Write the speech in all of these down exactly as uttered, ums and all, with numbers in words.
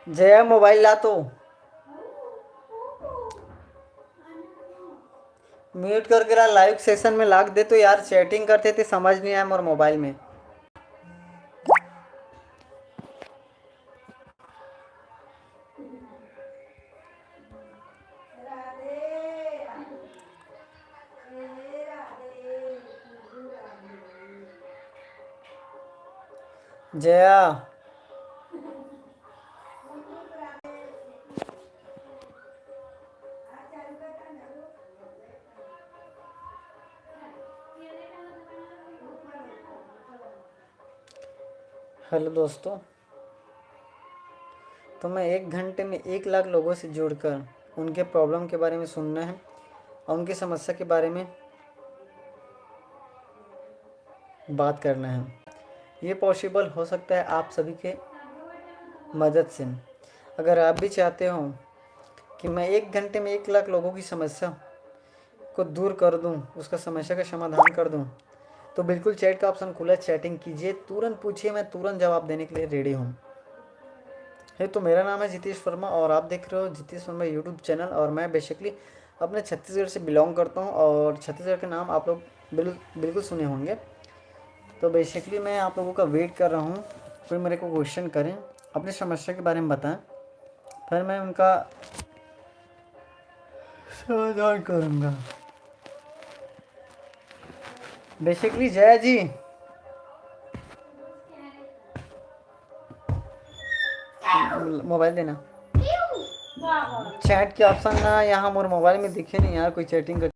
Jaya, mobile ला तो। Mute करके ला, लाइव सेशन में लाग दे तो यार, चैटिंग करते थे, समझ नहीं आया मोर मोबाइल में। जया। हेलो दोस्तों, तो मैं एक घंटे में एक लाख लोगों से जुड़कर उनके प्रॉब्लम के बारे में सुनना है और उनकी समस्या के बारे में बात करना है। ये पॉसिबल हो सकता है आप सभी के मदद से। अगर आप भी चाहते हो कि मैं एक घंटे में एक लाख लोगों की समस्या को दूर कर दूं, उसका समस्या का समाधान कर दूं, तो बिल्कुल चैट का ऑप्शन खुला है, चैटिंग कीजिए, तुरंत पूछिए, मैं तुरंत जवाब देने के लिए रेडी हूँ। है तो, मेरा नाम है जितेश वर्मा और आप देख रहे हो जितेश वर्मा यूट्यूब चैनल। और मैं बेसिकली अपने छत्तीसगढ़ से बिलोंग करता हूँ और छत्तीसगढ़ के नाम आप लोग बिल, बिल्कुल सुने होंगे। तो बेसिकली मैं आप लोगों का वेट कर रहा हूँ, कोई मेरे को क्वेश्चन करें, अपनी समस्या के बारे में बताएं, फिर मैं उनका समाधान करूँगा। बेसिकली जया जी, मोबाइल देना। चैट के ऑप्शन ना यहाँ मोर मोबाइल में दिखे नहीं यार, कोई चैटिंग कर।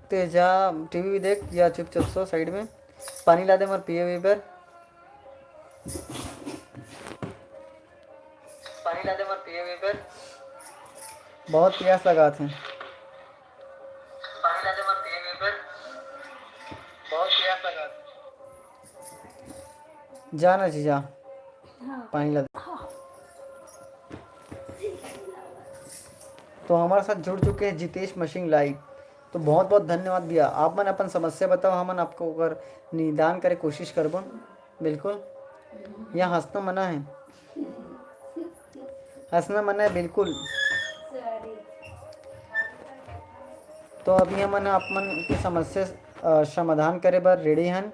तेजा टीवी भी देख या चुपचाप सो साइड में। पानी ला दे मोर पिए हुए बर। पानी ला दे मोर पिए हुए बर। बहुत प्यास लगा थे। पानी ला दे मोर पिए हुए बर। बहुत प्यास लगा थे। जा ना जीजा, हाँ। पानी ला दे। हाँ। तो हमारे साथ जुड़ चुके हैं जितेश मशिंग लाइव। तो बहुत बहुत धन्यवाद भैया। आप मन अपन समस्या बताओ, हमन आपको ओकर निदान करे कोशिश करबो। बिल्कुल, यहाँ हंसना मना है, हंसना मना है बिल्कुल। तो अभी हमन आप मन की समस्या, अ, समाधान करे बर रेडी हन।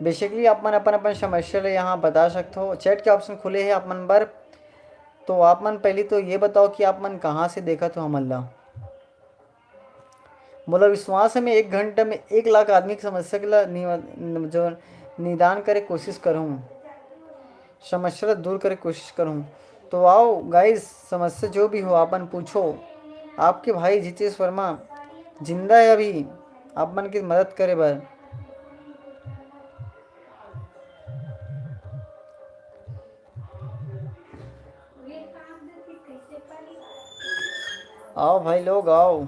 बेसिकली आप मन अपन अपन समस्या ले यहाँ बता सकते हो। चैट के ऑप्शन खुले हैं आप मन बर। तो आप मन पहली तो ये बताओ कि आप मन कहाँ से देखत हो हमन ला। मोला विश्वास है, मैं एक घंटा में एक लाख आदमी की समस्या के ला निवा-, न-, जो निदान करे कोशिश करहूँ, समस्या ला दूर करे कोशिश करहूँ। तो आओ गाइस, समस्या जो भी हो आपन पूछो। आपके भाई जितेश वर्मा जिंदा है अभी, आप मन की मदद करे बर। आओ भाई लोग, आओ,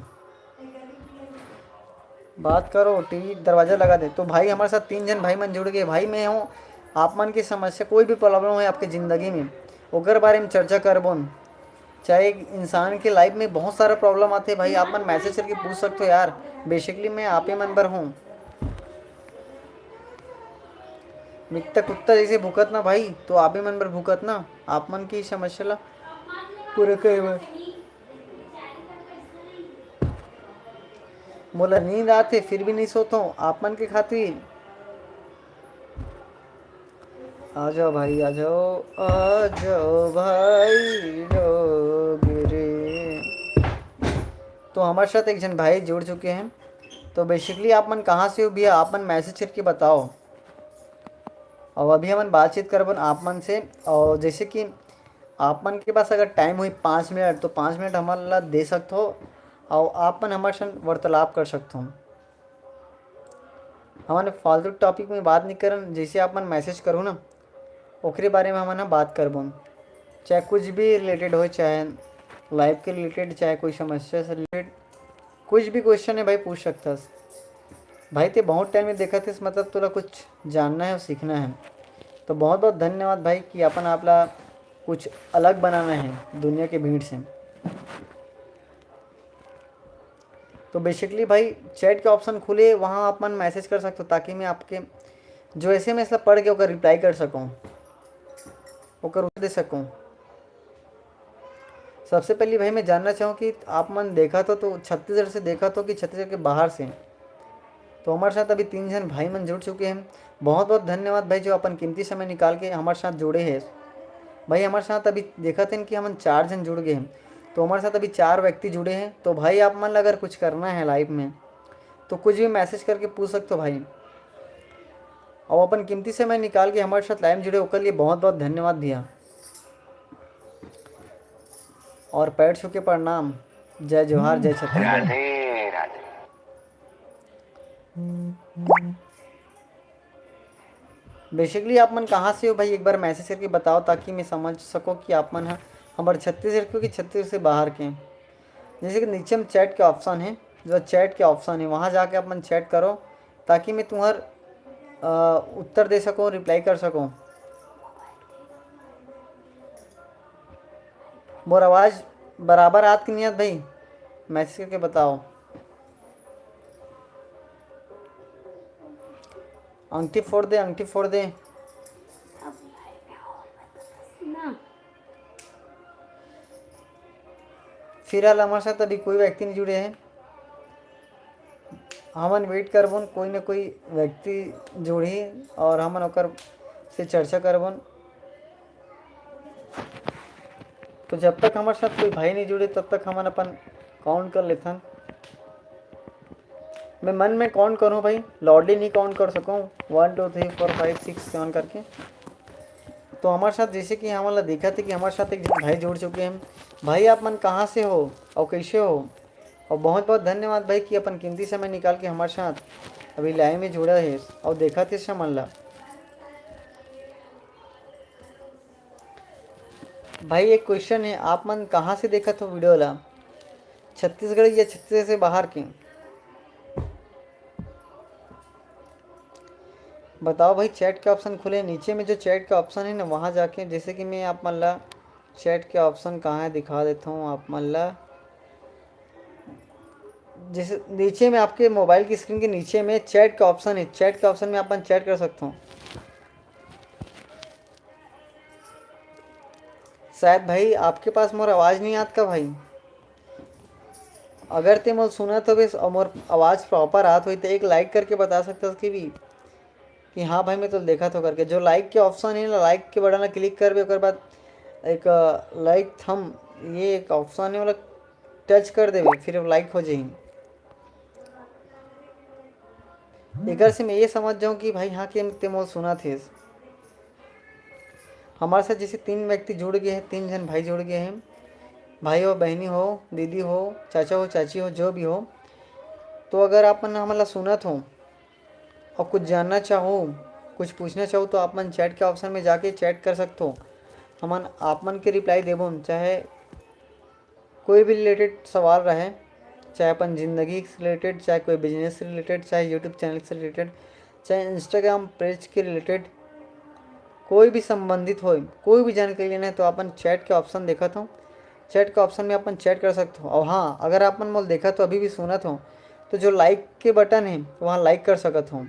बात करो, टीवी दरवाजा लगा दे। तो भाई, हमारे साथ तीन जन भाई मन जुड़ गए। भाई, मैं हूँ, आप मन की समस्या, कोई भी प्रॉब्लम है आपके ज़िंदगी में, ओकर बारे में चर्चा करबोन। चाहे इंसान के लाइफ में बहुत सारा प्रॉब्लम आते भाई, आप मन मैसेज करके पूछ सकते हो यार। बेसिकली मैं आपे मन बर हूँ। मित्ता कुत्ता जैसे भुकत ना भाई, तो आपे मन बर भुकत ना, आप मन की समस्या ला पूरा करे बर। मोला नींद आथे, फिर भी नहीं सोता हूँ आप मन के खातिर। आ जाओ भाई, आ जाओ, आ जाओ भाई लोग रे। तो हमारे साथ एक जन भाई जुड़ चुके हैं। तो बेसिकली आप मन कहाँ से हो भैया, आप मन मैसेज करके बताओ। और अभी हमन बातचीत करबन आप मन से। और जैसे कि आप मन के पास अगर टाइम हुई पाँच मिनट, तो पाँच मिनट हमन ला दे सकथो और आप मन हमर संग वार्तालाप कर सकथो। हमन फालतू टॉपिक में बात नहीं करन, जैसे आप मन मैसेज करो ना, ओकरे बारे में हमन ह बात करबो। चाहे कुछ भी रिलेटेड हो, चाहे लाइफ के रिलेटेड, चाहे कोई समस्या से रिलेटेड, कुछ भी क्वेश्चन है भाई, पूछ सकथस। भाई, ते बहुत टाइम में देखा थे, मतलब तोला कुछ जानना है और सीखना है। तो बहुत बहुत धन्यवाद भाई कि अपन आप ला कुछ अलग बनाना है दुनिया के भीड़ से। तो बेसिकली भाई, चैट के ऑप्शन खुले, वहाँ आप मन मैसेज कर सकते हो, ताकि मैं आपके जो एसएमएस ला पढ़ के ओकर रिप्लाई कर सकूँ। ओकर उत्तर दे सकूँ। सबसे पहली भाई मैं जानना चाहूँ कि आप मन देखत हो तो छत्तीसगढ़ से देखत हो कि छत्तीसगढ़ के बाहर से? तो हमारे साथ अभी तीन झन भाई मन जुड़ चुके हैं। बहुत बहुत धन्यवाद भाई, जो अपन कीमती समय निकाल के हमारे साथ जुड़े हैं। भाई हमारे साथ अभी देखत हैं कि हमन चार झन जुड़ गए हैं, तो हमारे साथ अभी चार व्यक्ति जुड़े हैं। तो भाई आप मन ला अगर कुछ करना है लाइफ में तो कुछ भी मैसेज करके पूछ सकते हो भाई। और अपन कीमती समय निकाल के हमारे साथ लाइव जुड़े ओकर लिए बहुत बहुत धन्यवाद भैया। और पैर छू के प्रणाम। जय जोहार, जय छत्तीसगढ़। राधे राधे। बेसिकली आप मन कहाँ से हो भाई, एक बार मैसेज करके बताओ ताकि मैं समझ सको कि आप मन ह हमर छत्तीसगढ़ के हो कि छत्तीसगढ़ से बाहर के। जैसे कि नीचे में चैट के ऑप्शन है, जो चैट के ऑप्शन है वहाँ जाके आप मन चैट करो ताकि मैं तुम्हार अ, उत्तर दे सकूँ, रिप्लाई कर सकूँ। मोर आवाज़ बराबर आत कि नहीं आत भाई, मैसेज करके बताओ। अंगठी फोड़ दे, अंगठी फोड़ दे। ना। फिलहाल हमारे साथ अभी कोई व्यक्ति नहीं जुड़े हैं। हमन वेट करबोन, कोई न कोई व्यक्ति जुड़ही और हमन ओकर से चर्चा करबोन। तो जब तक हमारे साथ कोई भाई नहीं जुड़े तब तक हमन अपन काउंट कर लेथन। मैं मन में काउंट करूँ भाई, लाउडली नहीं काउंट कर सकूँ, वन टू थ्री फोर फाइव सिक्स सेवन करके। तो हमारे साथ जैसे कि हमन ला दिखत हे कि हमारे साथ एक झन भाई जुड़ चुके हैं। भाई आप मन कहाँ से हो और कैसे हो? और बहुत बहुत धन्यवाद भाई कि अपन कीमती समय निकाल के हमारे साथ अभी लाइव में जुड़ा है और देखत हे हमन ला। भाई एक क्वेश्चन है, आप मन कहाँ से देखत हो वीडियो ला, छत्तीसगढ़ या छत्तीसगढ़ से बाहर के? बताओ भाई, चैट के ऑप्शन खुले, नीचे में जो चैट के ऑप्शन है ना वहाँ जाके, जैसे कि मैं आप मन ला चैट के ऑप्शन कहाँ है दिखा देता हूँ आप मन ला। जैसे नीचे में आपके मोबाइल की स्क्रीन के नीचे में चैट का ऑप्शन है, चैट के ऑप्शन में आप मन चैट कर सकते हो। शायद भाई आपके पास मोर आवाज़ नहीं आत का भाई? अगर ते मोर सुनत होबे और मोर आवाज़ प्रॉपर आत होई तो एक लाइक करके बता सकता कि भी कि हाँ भाई मैं तो देखत हो करके। जो लाइक के ऑप्शन है ना, लाइक के बटन ला क्लिक करबे, ओकर बाद एक लाइक थम, ये एक ऑप्शन है, ओला टच कर देबे, फिर लाइक हो जाही। एकर से मैं ये समझ जाऊँ कि भाई हाँ कि ते मोर सुनत हेस। हमारे साथ जैसे तीन व्यक्ति जुड़ गए हैं, तीन झन भाई जुड़ गए हैं, भाई हो, बहनी हो, दीदी हो, चाचा हो, चाची हो, जो भी हो, तो अगर आप मन हमन ला सुनत हो और कुछ जानना चाहो, कुछ पूछना चाहो तो आप मन चैट के ऑप्शन में जाके चैट कर सकते हो। हमन आप मन के रिप्लाई देबो, चाहे कोई भी रिलेटेड सवाल रहे, चाहे अपन जिंदगी से रिलेटेड, चाहे कोई बिजनेस से रिलेटेड, चाहे यूट्यूब चैनल से रिलेटेड, चाहे इंस्टाग्राम पेज के रिलेटेड, कोई भी संबंधित होए, कोई भी जानकारी लेना है तो अपन चैट के ऑप्शन देखत हो, चैट के ऑप्शन में अपन चैट कर सकते हो। और हाँ, अगर आप मन मोल देखत हो, अभी भी सुनत हो, तो जो लाइक के बटन है वहाँ लाइक कर सकत हो।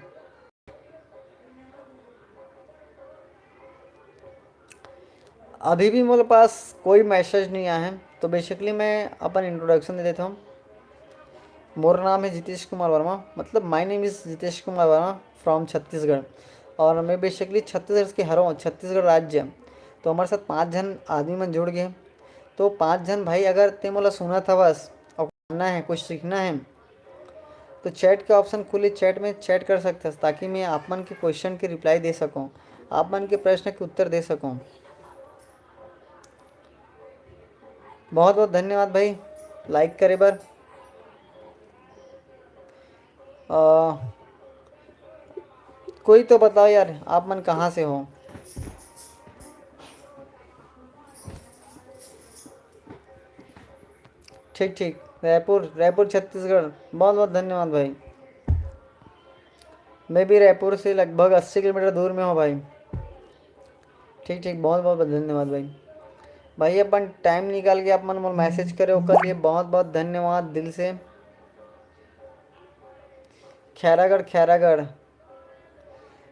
अभी भी मोर पास कोई मैसेज नहीं आया है, तो बेसिकली मैं अपन इंट्रोडक्शन दे देता हूँ। मोर नाम है जितेश कुमार वर्मा, मतलब my name is Jitesh Kumar Verma from Chhattisgarh. और मैं बेसिकली छत्तीसगढ़ के हरों, छत्तीसगढ़ राज्य। तो हमारे साथ पाँच झन आदमी मन जुड़ गए। तो पाँच झन भाई, अगर ते मोला सुनत हवस और जानना है, कुछ सीखना है, तो चैट के ऑप्शन खुले, चैट में चैट कर सकते हैं, ताकि मैं आप मन के क्वेश्चन के रिप्लाई दे सकूँ, आप मन के प्रश्न के उत्तर दे सकूँ। बहुत बहुत धन्यवाद भाई लाइक करे बर। अ, कोई तो बताओ यार, आप मन कहाँ से हो? ठीक ठीक, रायपुर, रायपुर छत्तीसगढ़। बहुत बहुत धन्यवाद भाई। मैं भी रायपुर से लगभग अस्सी किलोमीटर दूर में हूँ भाई। ठीक ठीक, बहुत बहुत धन्यवाद भाई। भाई अपन टाइम निकाल के आप मन मोर मैसेज करे ओकर लिए बहुत बहुत धन्यवाद दिल से। खैरागढ़, खैरागढ़।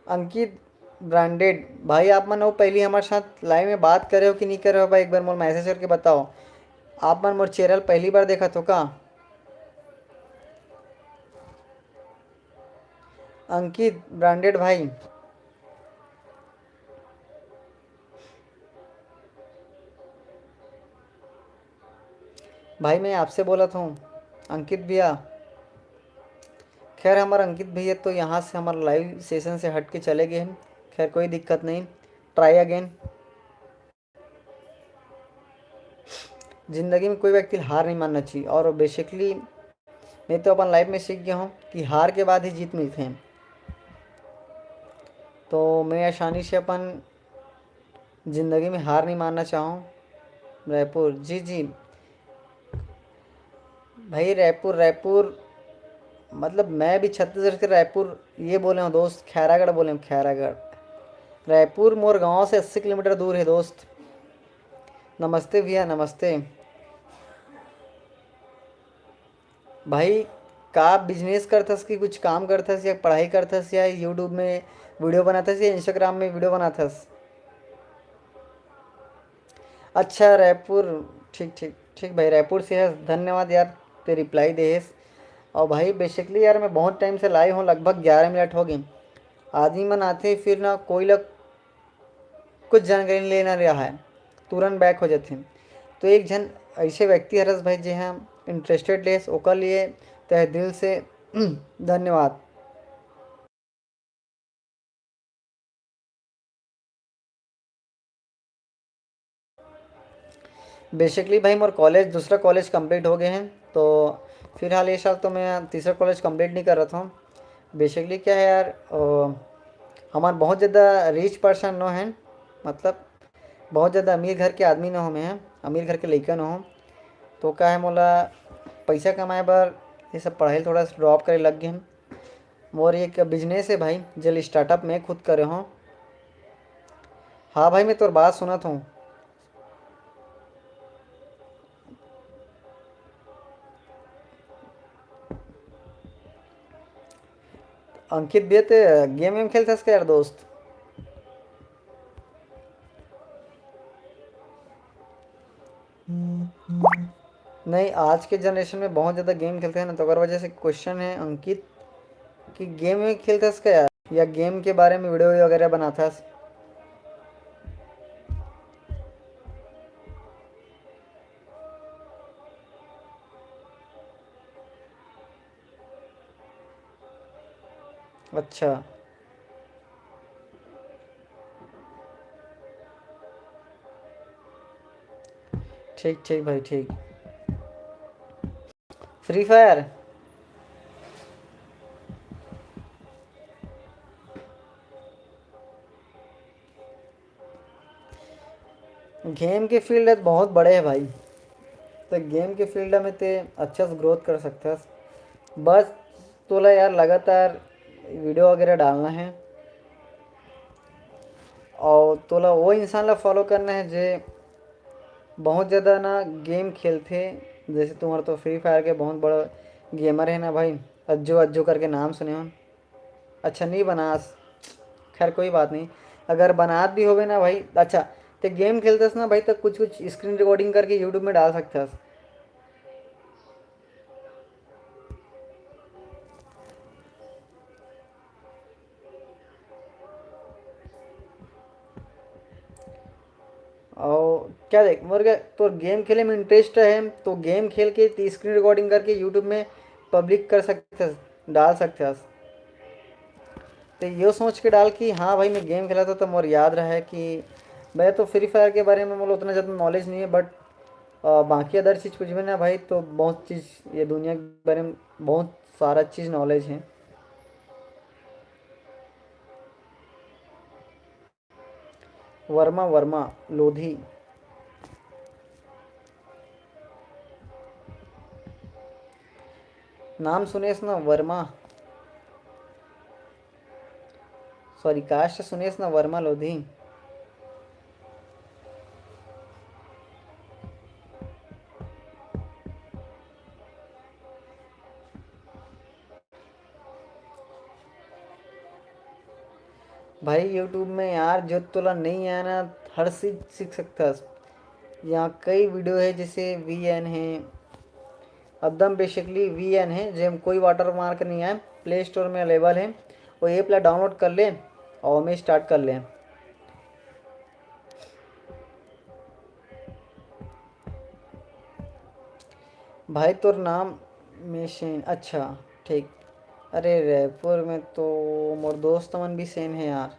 अंकित, ब्रांडेड भाई, आप मन वो पहली हमारे साथ लाइव में बात करे हो कि नहीं करे हो भाई? एक बार मोर मैसेज करके बताओ। आप मन मोर चैनल पहली बार देखत हो का? अंकित ब्रांडेड भाई, भाई मैं आपसे बोलत हूँ अंकित भैया। खैर, हमार अंकित भैया तो यहाँ से हमार लाइव सेशन से हट के चले गए हैं। खैर, कोई दिक्कत नहीं, ट्राई अगेन। जिंदगी में कोई व्यक्ति हार नहीं मानना चाहिए। और बेसिकली मैं तो अपन लाइफ में सीख गया हूँ कि हार के बाद ही जीत मिलते हैं। तो मैं आसानी से अपन जिंदगी में हार नहीं मानना चाहूँ। रायपुर, जी जी भाई, रायपुर, रायपुर, मतलब मैं भी छत्तीसगढ़ के रायपुर ये बोले हूँ दोस्त, खैरागढ़ बोले हूँ, खैरागढ़। रायपुर मोर गांव से अस्सी किलोमीटर दूर है दोस्त। नमस्ते भैया, नमस्ते। भाई, का बिजनेस करथस कि कुछ काम करथस या पढ़ाई करथस या यूट्यूब में वीडियो बनाथस या इंस्टाग्राम में वीडियो बनाथस? अच्छा, रायपुर। ठीक, ठीक, ठीक भाई, रायपुर से हस। धन्यवाद यार, ते रिप्लाई दे हस। और भाई, बेसिकली यार, मैं बहुत टाइम से लाइव हूँ, लगभग ग्यारह मिनट हो गए। आदमी मन आते फिर ना कोई लोग कुछ जानकारी लेना रहा है, तुरंत बैक हो जाते हैं। तो एक जन ऐसे व्यक्ति हरस भाई, जे हम इंटरेस्टेड लेस, ओकर लिए तहे दिल से धन्यवाद। बेसिकली भाई, मोर कॉलेज, दूसरा कॉलेज कंप्लीट हो गए हैं, तो फिलहाल ये साल तो मैं तीसरा कॉलेज कंप्लीट नहीं कर रहा था। बेसिकली क्या है यार, अ, हमार बहुत ज़्यादा रिच पर्सन नो है, मतलब बहुत ज़्यादा अमीर घर के आदमी नो हमें हैं, अमीर घर के लइका नो हो। तो का है, मोला पैसा कमाए बर ये सब पढ़ाई थोड़ा सा ड्रॉप करे लग गए हैं। मोर एक बिजनेस है भाई, जेल स्टार्टअप मैं खुद करे हूँ। हाँ भाई, मैं तोर बात सुनत हूँ। अंकित भैया, ते गेम वेम खेलथस का यार दोस्त? नहीं, आज के जनरेशन में बहुत ज़्यादा गेम खेलते हैं ना, तो अगर वजह से क्वेश्चन है अंकित कि गेम में खेलथस का यार, या गेम के बारे में वीडियो वगैरह बनाथस? अच्छा, ठीक, ठीक भाई, ठीक। Free fire. गेम के फील्ड बहुत बड़े है भाई, तो गेम के फील्ड में ते अच्छा से ग्रोथ कर सकथस। बस तोला यार लगातार वीडियो वगैरह डालना है, और तोला वो इंसान ला फॉलो करना है जे बहुत ज़्यादा ना गेम खेलथे। जैसे तुम्हारा तो फ्री फायर के बहुत बड़ा गेमर है ना भाई, अज्जू अज्जू करके नाम सुने हो। अच्छा, नहीं बनास, खैर कोई बात नहीं। अगर बनात भी होवे ना भाई, अच्छा, ते गेम खेलतस ना भाई, तो कुछ कुछ स्क्रीन रिकॉर्डिंग करके यूट्यूब में डाल सकथस। और क्या देख, मोर के तोर गेम खेले में इंटरेस्ट है, तो गेम खेल के स्क्रीन रिकॉर्डिंग करके यूट्यूब में पब्लिक कर सकते, डाल सकते हस। तो ये सोच के डाल कि हाँ भाई, मैं गेम खेला था, तो मोर याद रहा है कि मैं तो फ्री फायर के बारे में मोला उतना ज़्यादा नॉलेज नहीं है, बट बाकी अदर चीज़ पूछबे ना भाई, तो बहुत चीज़, ये दुनिया के बारे में बहुत सारा चीज़ नॉलेज है। वर्मा, वर्मा लोधी। नाम सुनेस ना, वर्मा, सॉरी, कास्ट सुनेस ना, वर्मा लोधी। भाई YouTube में यार, जो तोला नहीं आना, हर चीज सीख सकथस। यहाँ कई वीडियो है, जैसे वी एन है, एकदम बेसिकली वी एन है, जेम कोई वाटर मार्क नहीं आए, प्ले स्टोर में अवेलेबल है। वो ऐप ला डाउनलोड कर ले और मैं स्टार्ट कर ले। भाई तोर नाम में सेन, अच्छा, ठीक। अरे, रायपुर में तो मोर दोस्त मन भी सेन है यार,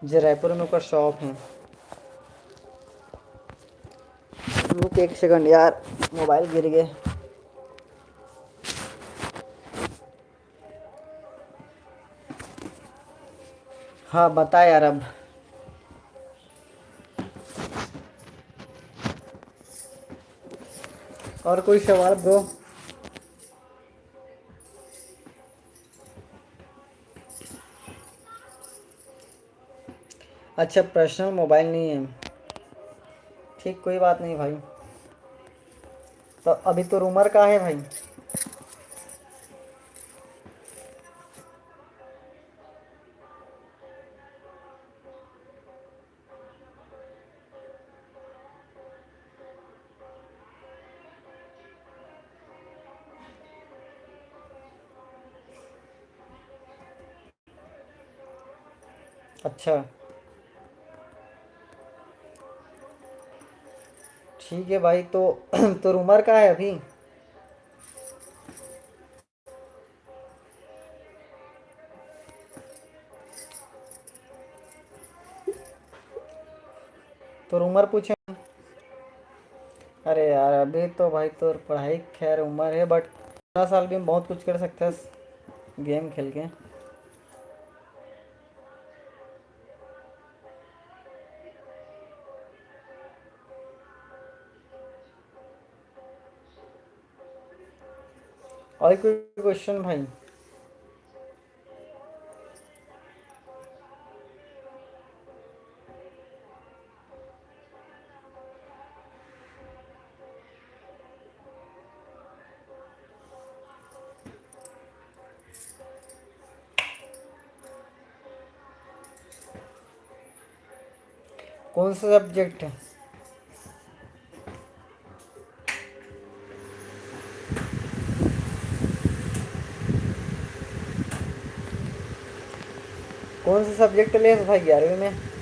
जे रायपुर में ओकर शॉप है। रुक एक सेकंड यार, मोबाइल गिर गए। हाँ, बता यार अब। और कोई सवाल ब्रो? अच्छा, पर्सनल मोबाइल नहीं है। ठीक, कोई बात नहीं भाई। तो अभी तोर उम्र का है भाई? अच्छा, ठीक है भाई, तो तोर उम्र का है अभी? तोर उम्र पूछे? अरे यार, अभी तो भाई तोर पढ़ाई खैर उम्र है, बट अठारह साल भी में बहुत कुछ कर सकथस गेम खेल के। और कोई क्वेश्चन भाई? कौन सा सब्जेक्ट है? कौन सा सब्जेक्ट ले था ग्यारहवीं में?